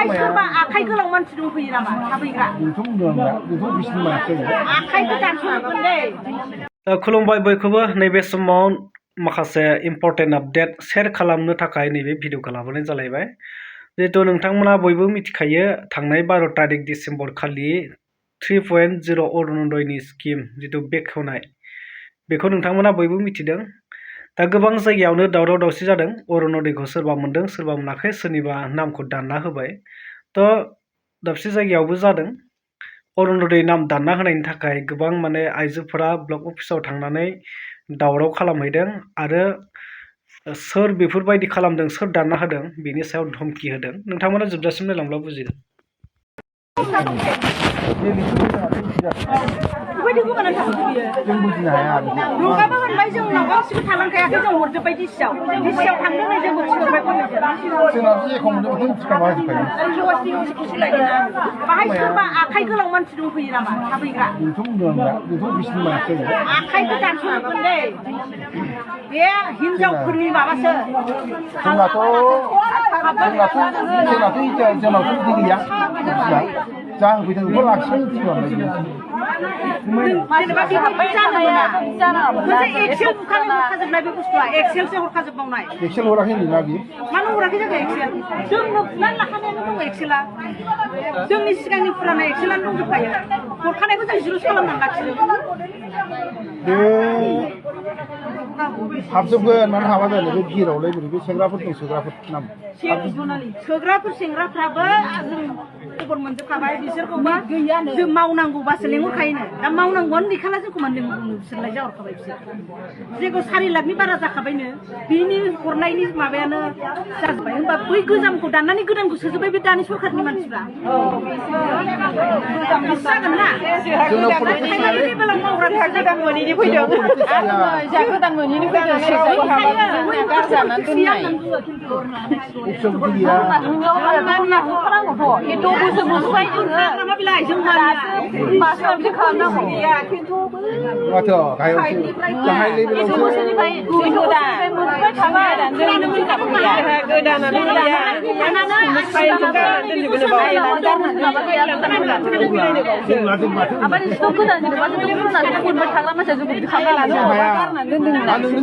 बाहाय सोरबा आखाइ गोलाव मानसि दंफैयो नामा थाबैग्रा आखाइखौ दानस'जोबगोन दै खुलुमबाय बयखौबो नैबे समाव माखासे इम्पर्टेन्ट आपडेट शेयार खालामनो थाखाय नैबे भिडिअखौ लाबोनाय जालायबाय जिहेतु नोंथांमोना बयबो मिथिखायो थांनाय 12 तारिख डिसेम्बर खालि 3.0 अरुणोदयनि स्किम जितु बेखेवनाय बेखौ नोंथांमोना बयबो मिथिदों दा गोबां जायगायावनो दावराव दावसि जादों अरुणोदयखौ सोरबा मोनदों सोरबा मोनाखै सोरनिबा नामखौ दानना होबाय थ' दाबसे जायगायावबो जादों अरुणोदय नाम दानना होनायनि थाखाय गोबां माने आइजोफोरा ब्लक अफिसाव थांनानै दावराव खालामहैदों आरो सोर बेफोरबायदि खालामदों सोर दानना होदों बेनि सायाव धमकी होदों नोंथांमोना जोबजासिम नायलांब्ला बुजिगोन जों बुजिनो हाया नंगाबा होनबाय जोंनाव गासिबो थालांखायाखै जों हरजोब्बाय डिसियाव थांदों नै जोंबो थिखोबाय जोंनाव जे एखम्बा बेखौ थिखाबा बाहाय सोरबा आखाइ गोलाव मानसि दंफैयो नामा थाबैग्रा आखाइखौ दानस'जोबगोन दै बे हिनजावफोरनि माबासो जोंनाथ' बिदि गैया जा होफैदों बेखौ लाखिबाय जेनेबा बेबायदि जानो मोना एक्सेल हरखाजोबनाय बे बुस्थुआ एक्सेलसो हरखाजोबबावनाय एक्सेल हराखै होनदोंना बियो मानो हराखै जाखो एक्सेल जोंनो फुनानै लाखानायानो दङ एक्सेला जोंनि सिगांनि फुराना एक्सेलानो दंजोबखायो हरखानायखौ जों जिर'सो खालामनानै लाखिदों बे हाबजोबगोन मानो हाबा जानो बे गिरावलाय बोरै बे सेंग्राफोर दं सोग्राफोर नाम सोग्राफोर सेंग्राफ्राबो जों खबर मोनजोबखाबाय बिसोरखौबा जों मावनांगौबासो लेंहरखायोनो दा मावनांगौआनो गैखाला जोंखौ मानो लेंहरनो बिसोरलाय जाहरखाबाय बिसोर जेखौ 4 लाखनि बारा जाखाबायनो बिनि हरनायनि माबायानो जाजोब्बाय होनबा बै गोजामखौ दाननानै गोदानखौ सोजोब्बाय बे दानि सरखारनि मानसिफ्रा जागोन ना गोदान मोनैनि फैदों जा गोदान मोनैनि फैदों गारजानानै दोननाय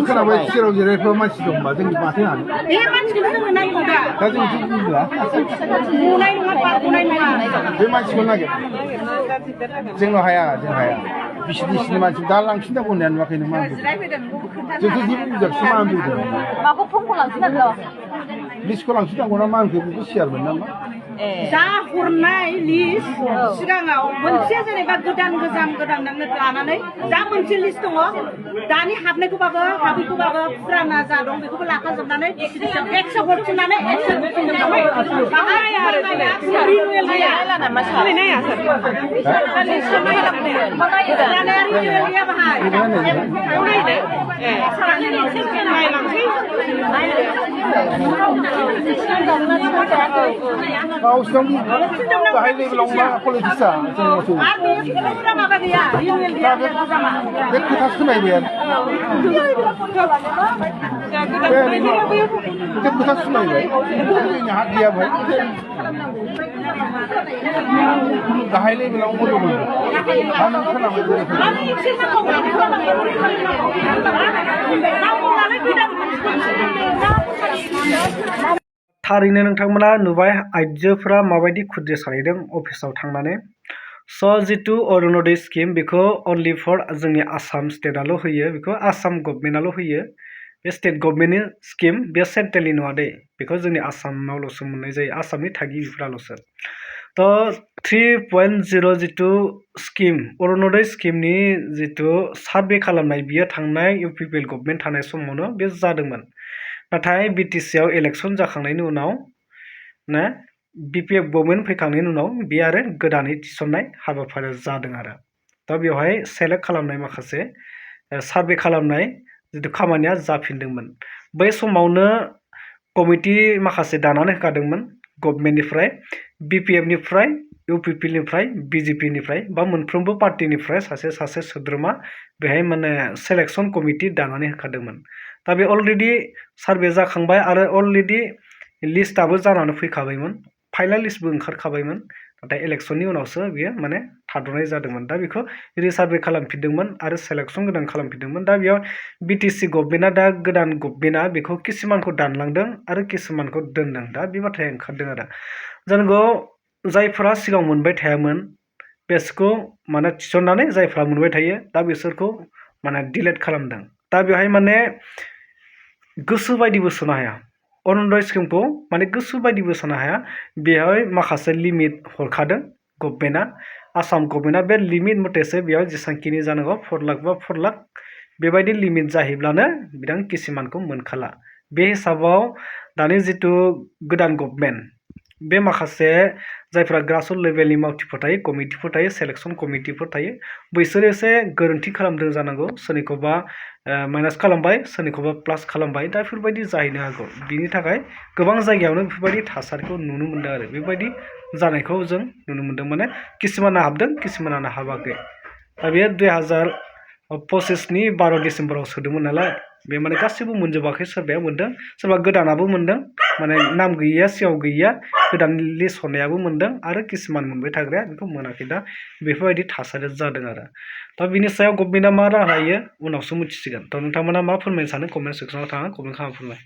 खोनाबाय सेराव जिरायफ्राव मानसि दंबा जों माथो हानो बे मानसिखौ जोंनो नांगौ दा जों बुंला गनाय नङा गनाय नङा बे मानसिखौ नागिर जोंनाव हाया जों हाया बिसिनि मानसि दा लांफिननांगौ होननाया नुवाखै नों मा जोंथ' जेबो बुजाबसो मा होनदों माखौ फनखौ लांफिनांगौ लिस्टखौ लांफिननांगौ ना मा होनखो बेखौ सियारमोन नामा जा हरनाय लिस्ट सिगाङाव मोनसे जेनेबा गोदान गोजाम लानानै जा मोनसे लिस्ट दङ दानि हाबनायखौबाबो हाबैखौबाबो फुराना जा दं बेखौबो लाखाजोबनानै एक्स हरफिननानै गावसिनाव गाहाय लेभेलाव मा पलिटिक्सआ माबा गैया बे खोथा खोनायबाय बे खोथा खोनायबाय जोंनि हात गैया भाई गाहाय लेभेलाव मोजां मोनदों आं खोनाबाय थारैनो नोंथांमोना नुबाय आइजोफोरा माबायदि खुद्रि सालायदों अफिसाव थांनानै स' जितु अरुणोदय स्किम बेखौ अनलि फर जोंनि आसाम स्टेटआल' होयो बेखौ आसाम गभर्नमेन्टआल' होयो बे स्टेट गभर्नमेन्टनि स्किम बे सेन्ट्रेलनि नङा दे बेखौ जोंनि आसामावल'सो मोननाय जायो आसामनि थागिबिफ्राल'सो थ' 3.0 जितु स्किम अरुणोदय स्किमनि जितु सार्भे खालामनाय बियो थांनाय इउपिपिएल गभर्नमेन्ट थानाय समावनो बे जादोंमोन नाथाय बिटिसिआव इलेक्सन जाखांनायनि उनाव ना बिपिएफ गभर्नमेन्ट फैखांनायनि उनाव बे आरो गोदानै थिसननाय हाबाफारिया जादों आरो दा बेवहाय सेलेक्ट खालामनाय माखासे सार्भे खालामनाय जितु खामानिया जाफिनदोंमोन बै समावनो कमिटि माखासे दानानै होखादोंमोन गभर्नमेन्टनिफ्राय बिपिएफनिफ्राय इउपिपिएलनिफ्राय बिजेपिनिफ्राय बा मोनफ्रोमबो पार्टिनिफ्राय सासे सोद्रोमा बेहाय माने सेलेक्सन कमिटि दानानै होखादोंमोन दा बे अलरेडि सार्भे जाखांबाय आरो अलरेडि लिस्टआबो जानानै फैखाबायमोन फाइनाल लिस्टबो ओंखारखाबायमोन नाथाय इलेक्सननि उनावसो बियो माने थाद'नाय जादोंमोन दा बेखौ रिसार्भे खालामफिनदोंमोन आरो सेलेक्सन गोदान खालामफिनदोंमोन दा बेयाव बिटिसि गभर्नमेन्टआ दा गोदान गभर्नमेन्टआ बेखौ किसुमानखौ दानलांदों आरो किसुमानखौ दोनदों दा बे बाथ्राया ओंखारदों आरो जानांगौ जायफोरा सिगाङाव मोनबाय थायामोन बेसखौ माने थिसननानै जायफ्रा मोनबाय थायो दा बिसोरखौ माने डिलेट खालामदों दा बेवहाय माने गोसो बायदिबो सोनो हाया अरुण'दय स्किमखौ माने गोसो बायदिबो सोनो हाया बेवहाय माखासे लिमिट हरखादों गभर्नमेन्टआ आसाम गभर्नमेन्टआ बे लिमिट मथेसो बेयाव जेसांखिनि जानांगौ 4 लाख बा 4 लाख बेबायदि लिमिट जाहैब्लानो बिथां किसुमानखौ मोनखाला बे हिसाबाव दानि जिथु गोदान गभर्नमेन्ट बे माखासे जायफ्रा ग्रासरुट लेभेलनि मावथिफोर थायो कमिटिफोर थायो सेलेक्सन कमिटिफोर थायो बैसोर एसे गोरोन्थि खालामदों जानांगौ सोरनिखौबा माइनास खालामबाय सोरनिखौबा प्लास खालामबाय दा बेफोरबायदि जाहैनो हागौ बिनि थाखाय गोबां जायगायावनो बेफोरबायदि थासारिखौ नुनो मोनदों आरो बेबायदि जानायखौ जों नुनो मोनदों माने किसुमाना हाबदों किसुमाना हाबाखै दा बेयो 2025नि 12 डिसेम्बराव सोदोंमोन नालाय बे माने गासिबो मोनजोबाखै सोरबाया मोनदों सोरबा गोदानाबो मोनदों माने नाम गैयैया सिगाङाव गैयैया गोदान लिस्ट हरनायाबो मोनदों आरो किसुमान मोनबाय थाग्राया बेखौ मोनाखै दा बेफोरबायदि थासारिया जादों आरो दा बिनि सायाव गभर्नमेन्टआ मा राहा लायो उनावसो मिथिसिगोन थ' नोंथांमोना मा फोरमायनो सानो कमेन्ट सेक्सनाव थाङा कमेन्ट खालामना फोरमाय